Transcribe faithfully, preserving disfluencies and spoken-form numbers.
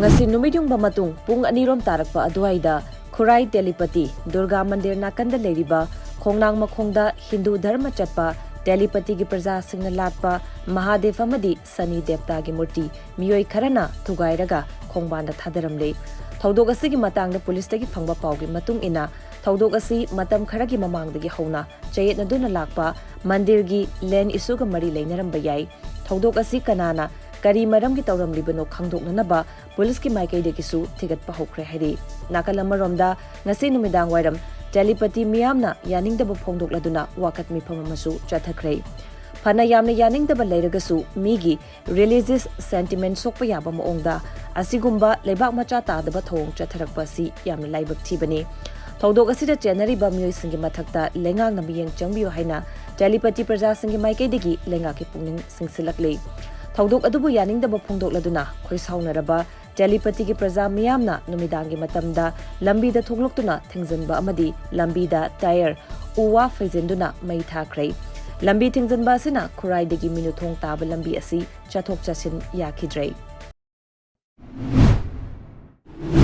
ꯉꯁꯤ ꯅꯨꯃꯤꯠ ꯌꯨꯡꯕ ꯃꯇꯨꯡ ꯄꯨꯡ ꯑꯅꯤꯔꯣꯝ ꯇꯥꯔꯛꯄ ꯑꯗꯨꯋꯥꯏꯗ ꯈꯨꯔꯥꯏ ꯇꯦꯂꯤꯄꯇꯤ ꯗꯨꯔꯒꯥ ꯃꯟꯗꯤꯔ ꯅꯥꯀꯟꯗ ꯂꯩꯔꯤꯕ ꯈꯣꯡꯅꯥꯡ ꯃꯈꯣꯡꯗ ꯍꯤꯟꯗꯨ ꯙꯔꯃ ꯆꯠꯄ ꯇꯦꯂꯤꯄꯇꯤꯒꯤ ꯄ꯭ꯔꯖꯥꯁꯤꯡꯅ ꯂꯥꯠꯄ ꯃꯍꯥꯗꯦꯕ ꯑꯃꯗꯤ ꯁꯅꯤ ꯗꯦꯕꯇꯥꯒꯤ ꯃꯨꯔꯇꯤ ꯃꯤꯑꯣꯏ ꯈꯔꯅ ꯊꯨꯒꯥꯏꯔꯒ ꯈꯣꯡꯕꯥꯟꯗ ꯊꯥꯗꯔꯝꯂꯦ꯫ ꯊꯧꯗꯣꯛ ꯑꯁꯤꯒꯤ ꯃꯇꯥꯡꯗ ꯄꯨꯂꯤꯁꯇꯒꯤ ꯐꯪꯕ ꯄꯥꯎꯒꯤ ꯃꯇꯨꯡ ꯏꯟꯅ, ꯊꯧꯗꯣꯛ ꯑꯁꯤ ꯃꯇꯝ ꯈꯔꯒꯤ ꯃꯃꯥꯡꯗꯒꯤ ꯍꯧꯅ ꯆꯌꯦꯠꯅꯗꯨꯅ ꯂꯥꯛꯄ ꯃꯟꯗꯤꯔꯒꯤ ꯂꯦꯟ ꯏꯁꯨꯒ ꯃꯔꯤ ꯂꯩꯅꯔꯝꯕ ꯌꯥꯏ꯫ ꯊꯧꯗꯣꯛ ꯑꯁꯤ ꯀꯅꯥꯅ ꯀꯔꯤ ꯃꯔꯝꯒꯤ ꯇꯧꯔꯝꯂꯤꯕꯅꯣ ꯈꯪꯗꯣꯛꯅꯅꯕ ꯄꯨꯂꯤꯁꯀꯤ ꯃꯥꯏꯀꯩꯗꯒꯤꯁꯨ ꯊꯤꯒꯠꯄ ꯍꯧꯈ꯭ꯔꯦ ꯍꯥꯏꯔꯤ꯫ ꯅꯥꯀꯜ ꯑꯃꯔꯣꯝꯗ, ꯉꯁꯤ ꯅꯨꯃꯤꯗꯥꯡ ꯋꯥꯏꯔꯝ ꯇꯦꯂꯤꯄꯇꯤ ꯃꯤꯌꯥꯝꯅ ꯌꯥꯅꯤꯡꯗꯕ ꯐꯣꯡꯗꯣꯛꯂꯗꯨꯅ ꯋꯥꯀꯠ ꯃꯤꯐꯝ ꯑꯃꯁꯨ ꯆꯠꯊꯈ꯭ꯔꯦ꯫ ꯐꯅ ꯌꯥꯝꯅ ꯌꯥꯅꯤꯡꯗꯕ ꯂꯩꯔꯒꯁꯨ, ꯃꯤꯒꯤ religious sentiment ꯁꯣꯛꯄ ꯌꯥꯕ ꯃꯑꯣꯡꯗ ꯑꯁꯤꯒꯨꯝꯕ ꯂꯩꯕꯥꯛ ꯃꯆꯥ ꯇꯥꯗꯕ ꯊꯧꯑꯣꯡ ꯆꯠꯊꯔꯛꯄ ꯑꯁꯤ ꯌꯥꯝꯅ ꯂꯥꯏꯕꯛ ꯊꯤꯕꯅꯤ꯫ ꯊꯧꯗꯣꯛ ꯑꯁꯤꯗ ꯆꯦꯟꯅꯔꯤꯕ ꯃꯤꯑꯣꯏꯁꯤꯡꯒꯤ ꯃꯊꯛꯇ ꯂꯩꯉꯥꯛꯅ ꯃꯤꯠꯌꯦꯡ ꯆꯪꯕꯤꯌꯨ ꯍꯥꯏꯅ ꯇꯦꯂꯤꯄꯇꯤ ꯄ꯭ꯔꯖꯥꯁꯤꯡꯒꯤ ꯃꯥꯏꯀꯩꯗꯒꯤ ꯂꯩꯉꯥꯛꯀꯤ ꯄꯨꯛꯅꯤꯡ ꯆꯤꯡꯁꯤꯜꯂꯛꯂꯤ꯫ ꯊꯧꯗꯣꯛ ꯑꯗꯨꯕꯨ ꯌꯥꯅꯤꯡꯗꯕ ꯐꯣꯡꯗꯣꯛꯂꯗꯨꯅ ꯈꯣꯏꯁꯥꯎꯅꯔꯕ ꯇꯦꯂꯤꯄꯇꯤꯒꯤ ꯄ꯭ꯔꯖꯥ ꯃꯤꯌꯥꯝꯅ ꯅꯨꯃꯤꯗꯥꯡꯒꯤ ꯃꯇꯝꯗ ꯂꯝꯕꯤꯗ ꯊꯣꯛꯂꯛꯇꯨꯅ ꯊꯤꯡꯖꯤꯟꯕ ꯑꯃꯗꯤ ꯂꯝꯕꯤꯗ ꯇꯥꯌꯔ, ꯎ ꯋꯥ ꯐꯩꯖꯤꯟꯗꯨꯅ ꯃꯩ ꯊꯥꯈ꯭ꯔꯦ꯫ ꯂꯝꯕꯤ ꯊꯤꯡꯖꯤꯟꯕ ꯑꯁꯤꯅ ꯈꯨꯔꯥꯏꯗꯒꯤ ꯃꯤꯅꯨꯊꯣꯡ ꯇꯥꯕ ꯂꯝꯕꯤ ꯑꯁꯤ ꯆꯠꯊꯣꯛ ꯆꯠꯁꯤꯟ ꯌꯥꯈꯤꯗ꯭ꯔꯦ꯫